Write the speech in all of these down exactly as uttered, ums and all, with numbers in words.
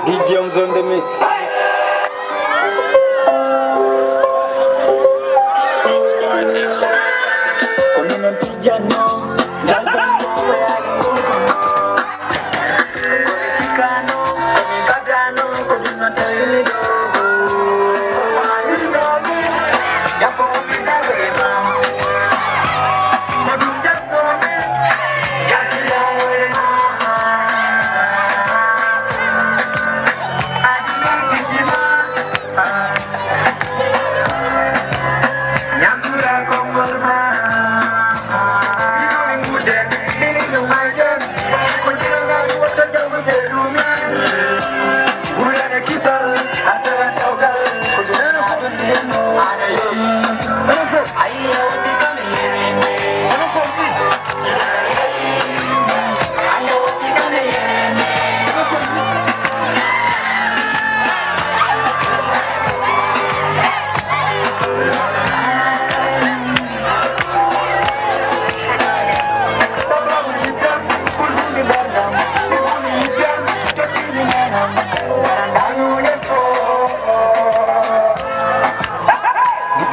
D J Omzo on the mix. Ko minen pijjanno, ngal ɗon ko ɓe adi ɗum ɗum. Ko mi sikkano, ko mi fadano, ko ɗum non tawimi ɗo. Ɗum ɗo mi, jappo mi dawre ma. Ko ɗum jappo mi, jappi dawre ma. Adi mi fijima. Nyamdura kongol ma. Mino mi ngudden, mini no mayden. Ko jiro na mi woto jago se dumi. Wulane kisal, atara tawgal. Ko jiro na dum dino. Ana yi. Ayi, ya wadi kami yemi.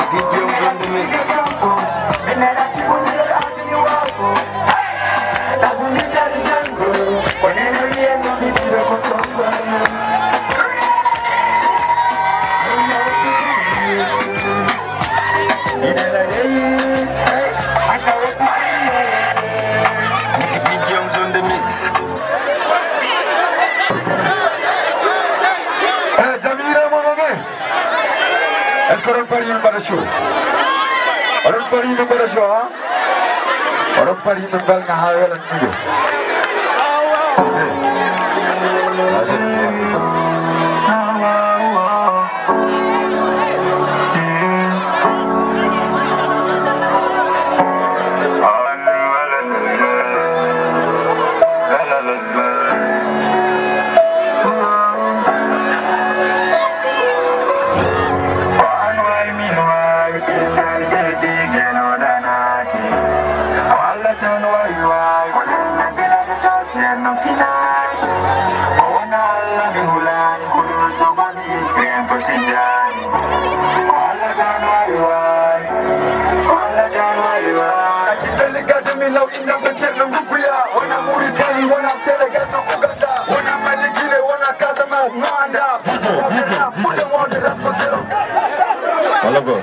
D J Omzo on the mix. D J Omzo on the mix. Eh, Jamira, mon ami. Est-ce que oɗon pari min mbaɗa show? Oɗon pari min mbaɗa show, ha? Oɗon pari min mbelna ha welan miɗo. Ko an wawi, min wawi, ɓiɗɗal jeydi geno ɗanaki. Ko Allah tan wawi, wawi. Ko Allah bilaji to ceerno finani. O wona Allah mi hulani, ko ɗum subani, ɓen ko tijani. Ko Allah tan wawi, wawi. Ko Allah tan wawi, wawi. Kadi jolli gadde min law innam ɓe ceerno Guguya. Wona Mauritanie, wona Sénégal, no Ouganda. Wona Mali, Guinée, wona Casamance, no anda. Bubu, bubu. Bubu, bubu. Rasko zéro. Wala ko.